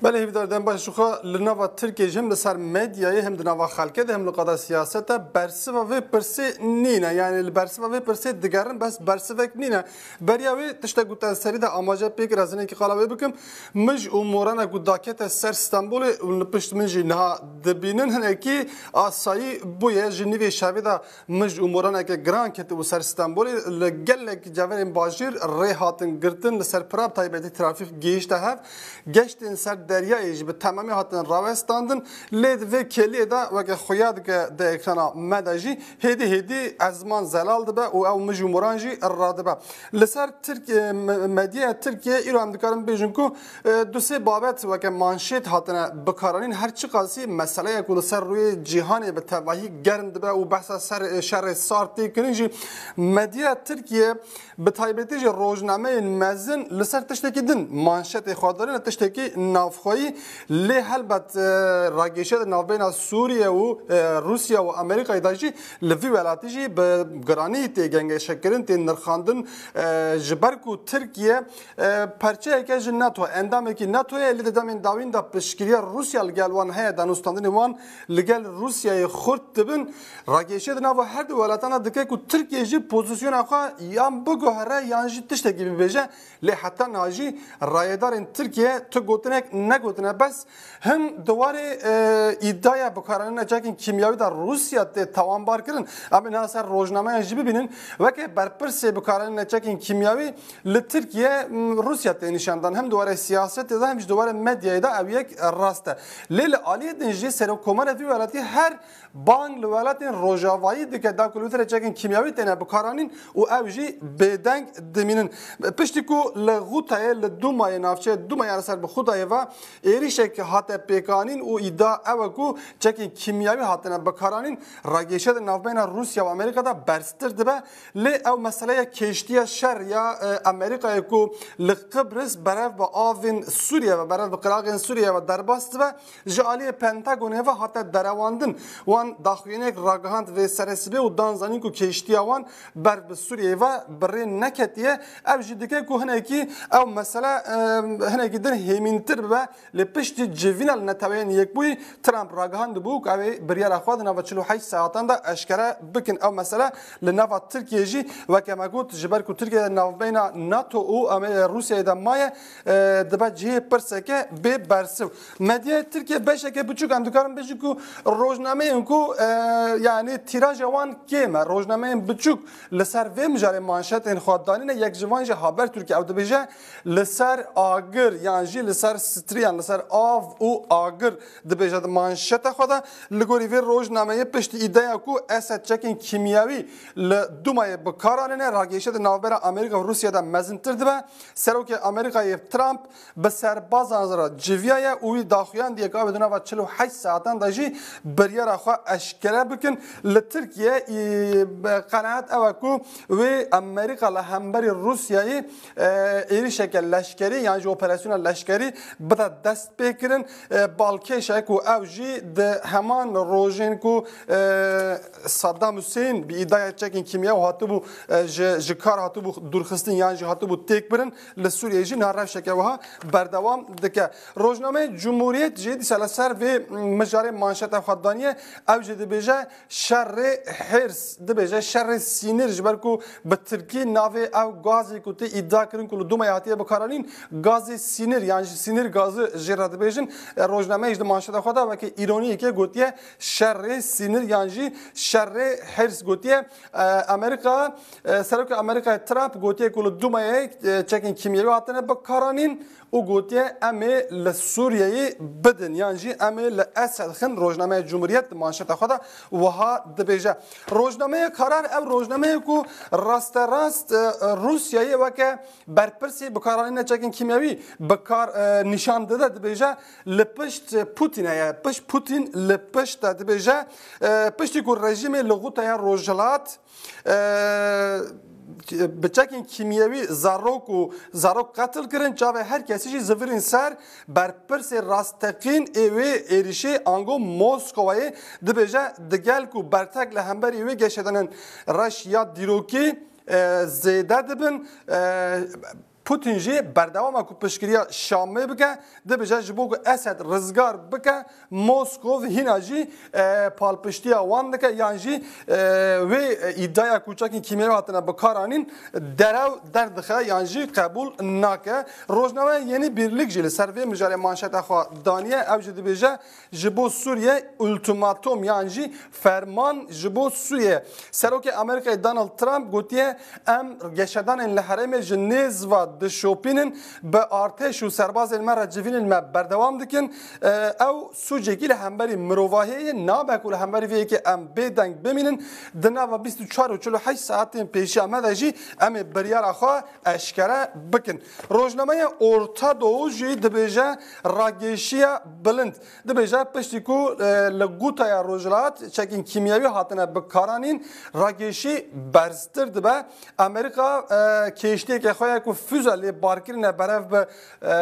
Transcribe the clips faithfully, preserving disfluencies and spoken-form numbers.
Belê hêvîdar dem baş jixwe li nava Tirkiyê jî hem li ser medyayê hem di nava xelkê de hem li qada siyasete bersiva vê pirsê nîne. Yani li bersiva vê pirsê digerin bes bersivek nîne. Beriya wê tiştek ku te serî de amaje pê kir ez hinekî qala wê bikim. Mij û moranek ku dakete ser Stenbolê û li pişt min jî niha dibînin hinekî asayî bûye ji nîvê şevê de mij û moraneke giran ketibû ser Stenbolê. Li gelek ceverên bajêr rê hatin girtin, li ser pira bi taybetî trafîk gihîşte hev. Geştên ser deryayê jî bi temamî hatin rawestandin. Lê di vê kêliyê de weke xuya dike di ekrana me de jî hêdî hêdî ezman zelal dibe û ew mij û moran jî radibe. Li ser Tirk-, e, me-, medyaya Tirkiye îro em dikarin bêjin ku, e, du sê babet weke manşêt hatine bikaranîn. Her çiqasî meseleya ku li ser rûyê cîhanê bi tevahî germ dibe û behsa ser, e, şerê sar tê kirin jî, medyaya Tirkiye, bi taybetî jî rojnameyên mezin li ser tiştekî din manşetê xwe danîne, tiştekî navxweyî. Lê helbet, e, ragêşe di navbeyna Sûriye û, e, Rûsya û Amerîkayê de jî li vî welatî jî bi giranî tê gengeşekirin, tê nirxandin, e, ji ber ku Tirkiye, e, parçeyeke ji NATO, endamekî NATO ye, lê di demên dawîn de piştgiriya Rûsya li gel wan heye, danûstandinê wan li gel Rûsyayê xurt dibin. Ragêşe di nava her du welatan de dike ku Tirkiye jî pozîsyona xwe yan biguhere yan jî tiştekî bibêje. Lê heta niha jî rayedarên Tirkiye tu gotinek negotine, bes hin di warê, e, îdaya bikaranîna çekên kîmyawî de Rûsya tê tawanbar kirin. Em ê niha ser rojnameyan jî bibînin. Weke berpirsê bikaranîna çekên kîmyawî li Tirkiye, m, Rûsya tê nîşandan. Hem di warê siyasetê de hem jî di warê medyayê de ew yek rast e. Lê li aliyê din jî serokkomara vî welatî her bang li welatên rojavayî dike da ku li vir çekên kîmyawî têne bikaranîn û ew jî bêdeng dimînin. Piştî ku li Xutayê, li Dumayê, navçeya Dumayê ya li ser bi Xutayê ve êrîşek hate pêkanîn û îdia ew e ku çekên kîmyawî hatine bikaranîn, ragêşe di navbeyna Rûsya û Amerîka de berztir dibe. Lê ew meseleya kêştiya şer ya, e, Amerîkayê ku li Qibris berev bi avên Sûriye ve, berev bi qiraqên Sûriye ve derbas dibe, ji aliyê Pentagonê ve hate derewandin. Wan daxuyaniyek ragihand vê serê sibê û dan zanîn ku kêştiya wan ber bi Sûriyeyê ve bi rê neketiye. Ev jî dike ku hinekî ew mesele, e, hinekî din hêmîntir bibe. Lê piştî civîna li Neteweyên Yekbûyî Trump ragihandibû ku ew ê biryara xwe di nava çil û heşt saetan de eşkere bikin. Ew mesele li nava Tirkiyê jî weke me got, ji ber ku Tirkiye di navbeyna NATO û Amer-, Rûsyayê de maye, e, dibe cihê pirseke bê bersiv. Medyaya Tirkiye beşeke biçûk, em dikarin bêjin ku rojnameyên ku, e, yanî tîraja wan kêm e, rojnameyên biçûk li ser vê mijarê manşetên xwe danîne, yek ji van jî Habertürk'e, ew dibêje, li ser agir yan jî li ser striyan, li ser av û agir dibêje di manşeta xwe de. Li gorî vê rojnameyê piştî îdeya ku Esed çekên kîmyawî li Dumayê bi kar anîne, ragêşe di navbera Amerîka û Rûsya de mezintir dibe. Serokê Amerîkayê Trump bi serbazan re civiyaye û wî daxuyandiye ku ew ê di nava çil û heşt saetan de jî biryara xwe eşkere bikin. Li Tirkiye, î, be-, qenaet ew e ku wê Amerîka li hemberî Rûsyayê, e, êrişeke leşkerî yan jî operasyona leşkerî bide dest pê kirin. E, balkêş e ku ew jî di heman rojên ku, e, Saddam Hussein bi îdaya çekên kîmyawî hatibû, e, ji, ji kar hatibû dûrxistin yan jî hatibû têkbirin, li Sûriyeyê jî niha rewşeke wiha berdewam dike. Rojnameyê Cumhuriyet jî dîsa li ser vê mijarê manşeta xwe daniye. Ew jî dibêje, şerê hêrs, dibêje şerê sînir, ji ber ku bi tirkî navê ew gazê ku tê îdia kirin ku li Dumayê hatiye bikaranîn, gazê sînir yan jî sînir gazı jê re dibêjin. E, rojnameyê jî di manşeta xwe de weke îroniyekê gotiye şerê sînir yan jî şerê hêrs gotiye. E, Amerîka, e, Serokê Amerîkayê Trump gotiye ku li Dumayê, e, çekên kîmyewî hatine bikaranîn û gotiye, em ê li Sûriyeyê bidin yan jî em ê li Esed xin. Rojnameya Cumhuriyet di manşeta xwe de wiha dibêje. Rojnameya Karar, ew rojnameyê ku rasterast, e, Rûsyayê weke berpirsê bikaranîna çekên kîmyewî bi kar, e, nîşan dide, dibêje, li pişt Putin heye. Pişt Putin li pişt e, dibêje, e, piştî ku rejîmê li Xutaya Rojhilat, e, bi çekên kîmyewî zarok û zarok qetil kirin, çavê her kesî jî zivirîn ser. Berpirsê rasteqîn ê wê êrişê ango Moskowayê dibêje, digel ku bertek li hemberî wê geşedanên reş ya dîrokî, e, zêde dibin, e, Putin jî berdewam e ku piştgiriya Şamê bike, dibêje ji bo ku Esed rizgar bike, Moskov hîna jî, e, palpiştiya wan dike, yan jî, e, wê, e, îdiaya ku çekên kîmyewî hatine bikaranîn derew derdixe, yan jî qebûl nake. Rojnameya Yeni Birlik jî li ser vê mijarê manşeta xwe daniye, ew jî dibêje, ji bo Sûriye ultimatom yan jî ferman ji bo Sûriye. Serokê Amerîkayê Donald Trump gotiye, em geşedanên li herêmê ji nêz ve dişopînin, bi artêş û serbazên me re civînên me berdewam dikin. Ew sûcekî li hemberî mirovahiyê ye, nabe ku li hemberî vê yekê em bêdeng bimînin. Di nava bîst û çar û çil û heşt saetên pêşiya me de jî em ê biryara xwe eşkere bikin. Rojnameya Orta Doğu jî dibêje, ragêşiya bilind. Dibêje, piştî ku, e, li Gutaya Rojhilat çekên kîmyewî hatine bikaranîn, ragêşî berztir dibe. Amerîka, e, kêştiyeke xwe ye ku füze lê bar kirine berev bi, e,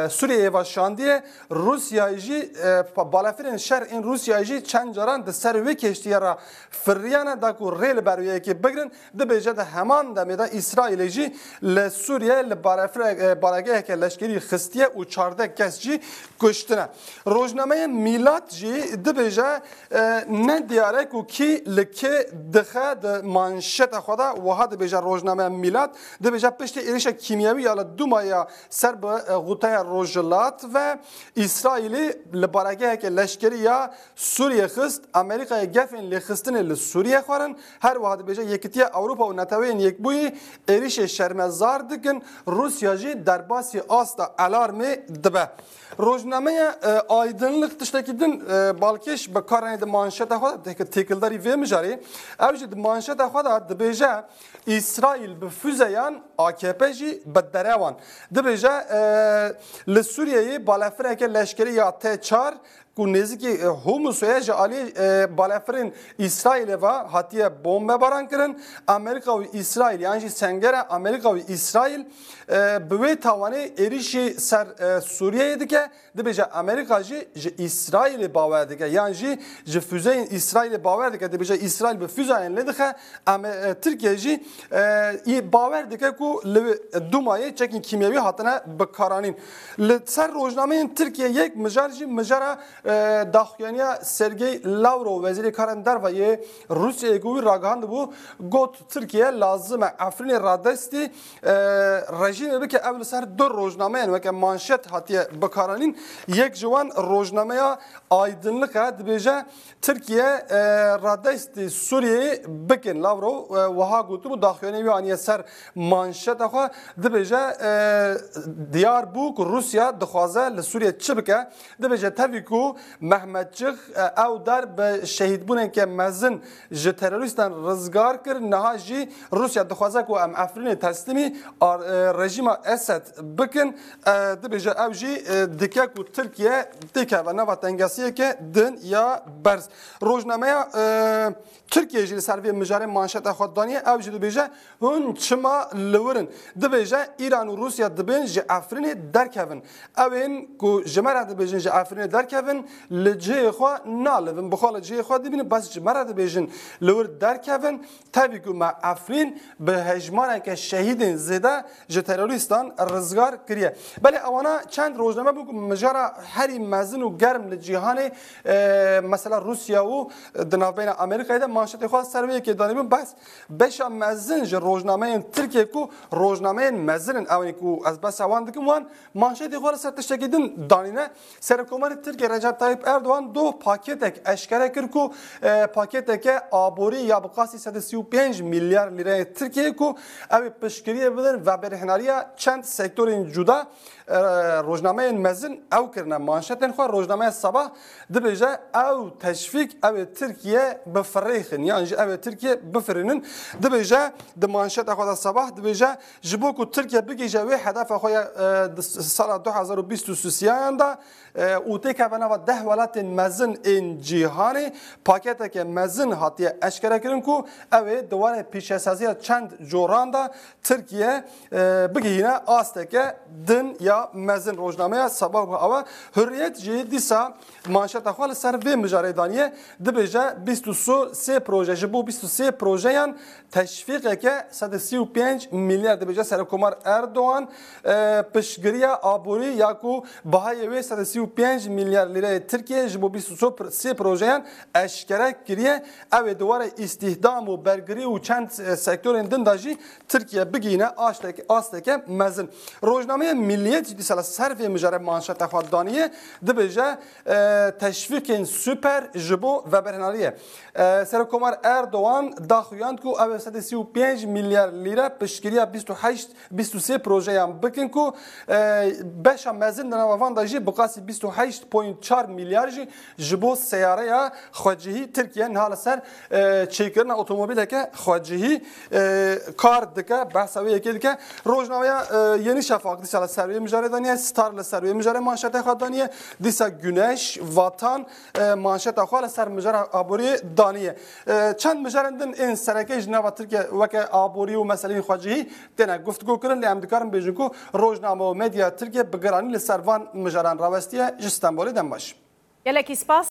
Sûriyeyê ve şandiye. Rûsyayê jî, e, pa-, balefirên şer ên Rûsyayê jî çend caran di ser wê kêştiyê re firiyane, da ku rê li ber wê yekê bigirin. Dibêje di heman demê de Îsraîlê jî li Sûriye li barefire-, e, baregeheke leşkerî xistiye û çardeh kes jî kuştine. Rojnameya Mîlat jî dibêje, e, ne diyar e ku kî li kê dixe, di manşeta xwe de wiha dibêje rojnameya Mîlat, dibêje piştî êrişa kîmyewî ya li Dûmaya ser bi, e, Gutaya Rojhilat ve Îsraîlê li baregeheke leşkerî ya Sûriye xist, Amerîkayê gefên lêxistinê li Sûriye xwarin. Her wiha dibêje Yekitiya Ewropa û Neteweyên Yekbûyî êrişê şermezar dikin, Rûsya jî derbasî asta alarmê dibe. Rojnameya, e, Aydınlık tiştekî din, e, balkêş bi kar anî di manşeta xwe de, têk-, têkildarî vê mijarê. Ew jî di manşeta xwe de dibêje, Îsraîl bi füzeyan, A K P jî bi derewan. Dibêje, e, li Sûriyeyê balefireke leşkerî ya T çar ku nêzîkî, e, Humusê ye, ji alî, e, balefirên Îsraîlê ve hatiye bombebaran kirin. Amerîka û Îsraîl, yan jî sengera Amerîka û Îsraîl, e, bi wê tawanê êrişî ser, e, Sûriyeyê dike. Dibêje Amerîka jî ji Îsraîlê bawer dike, yan jî ji füzeyên Îsraîlê bawer dike. Dibêje Îsraîl bi füzeyên lê dixe. Ame-, e, Tirkiye jî, e, î bawer dike ku li Dûmayê çekên kîmyewî hatine bikaranîn. Li ser rojnameyên Tirkiye yek mijar jî mijara, e, daxuyaniya Sergey Lavrov, Wezîrê Karên Derve yê Rûsyayê, ku wî ragihandibû, got, Tirkiye lazim e Efrînê radestî, e, rejîmê bike. Ev li ser du rojnameyên weke manşet hatiye bikaranîn. Yek ji wan rojnameya Aydınlık e, dibêje, Tirkiye, e, radestî Sûriyeyê bikin. Lavrov, e, wiha gotibû, daxuyanî wî aniye ser manşeta xwe, dibêje, e, diyar bû ku Rûsya dixwaze li Sûriye çi bike. Dibêje, tevî ku Mehmetçik, e, ew der bi şehîdbûneke mezin ji terorîstan rizgar kir, niha jî Rûsya dixwaze ku em Efrînê teslîmî ar-, e, rejîma Esed bikin. E, dibêje, ew jî, e, dike ku Tirkiye têkeve nava tengesiyeke din ya berz. Rojnameya, e, Tirkiye jî li ser vê mijarê manşeta xwe daniye, ew jî dibêje, hûn çima li wir in? Dibêje, Îran û Rûsya dibên ji Efrînê derkevin. Ew ên ku ji me re dibêjin ji Efrînê derkevin, li cihê xwe nalivin. Bi xwe li cihê xwe dibînin, bes ji me re dibêjin li wir derkevin. Tevî ku me Efrîn bi hejmareke şehîdên zêde ji terorîstan rizgar kiriye. Belê ewana çend rojname bû ku mijara herî mezin û germ li cîhanê, e, mesela Rûsya û di navbeyna Amerîkayê de manşetê xwe ser wê yekê danîbûn. Bes beşa mezin ji rojnameyên Tirkiye ku rojnameyên mezin in, ew ên ku ez behsa wan dikim, wan manşetê xwe li ser tiştekî din danîne. Serokkomarê Tirkiye Recep Tayyip Erdoğan doh paketek eşkere kir ku, e, paketeke aborî ya bi qasî sed û sî û pênc milyar lîreyê Tirkiye ku ew ê piştgiriyê bidin vebirhinariya çend sektorên cuda, e, rojnameyên mezin ew kirine manşetên xwe. Rojnameya Sabah dibêje, ew teşvîk, ew ê Tirkiye bifirêxin, yan jî ew ê Tirkiye bifirînin. Dibêje, di manşeta xwe de Sabah dibêje, ji bo ku Tirkiye bigihîje wê hedefa xwe ya, e, di sala du hezar û bîst û sisiyayan de, e, û têkeve nava deh welatên mezin ên cîhanê, paketeke mezin hatiye eşkerekirin ku ew ê di warê pîşesaziya çend coran de Tirkiye, e, bigihîne asteke din ya Mezin rojnameya Sabah û Awe. Hurriyet jî dîsa manşeta xwe li ser vê mijarê daniye. Dibêje bîst û sê proje, ji bo bîst û sê projeyan teşvîqeke sed û sî û pênc milyar, dibêje Serokkomar Erdogan, e, piştgiriya aborî ya ku bihayê wê sed û sî û pênc milyar lîreyê Tirkiye ji bo bîst û sê projeyan eşkere kiriye. Ew ê di warê îstihdam û bergirî û çend, e, sektorên din de jî Tirkiye bigihîne aştek-, asteke mezin. Rojnameya Milliyet jî dîsa li ser vê mijare manşeta xwe daniye, dibêje, e, teşvîqên super ji bo veberhinariyê. E, Serokkomar Erdogan daxuyand ku ew ê sed û sî û pênc milyar lîre piştgiriya bîst û heşt, bîst û sê projeyan bikin ku, e, beşa mezin di nava van de jî bi qasî bîst û heşt point çar milyar jî ji bo seyareya xwecihî Tirkiye niha li ser, e, çêkirina otomobîleke xwecihî, e, kar dike, behsa wê yekê dike. Rojnameya, e, Yeni Şafak dîsa li ser wê mijarê daniye, Star li ser wê mijarê manşeta xwe daniye, dîsa Güneş, Vatan, e, manşeta xwe li ser mijara aboriyê daniye. E, çend mijarên din ên sereke ji nava Tirkiye weke aborî û meseleyên xwecihî têne guftgo kirin, lê em dikarin bêjin ku rojname û medya Tirkiye bi giranî li ser van mijaran rawestiye. Ji Stenbolê dem baş. Gelekî spas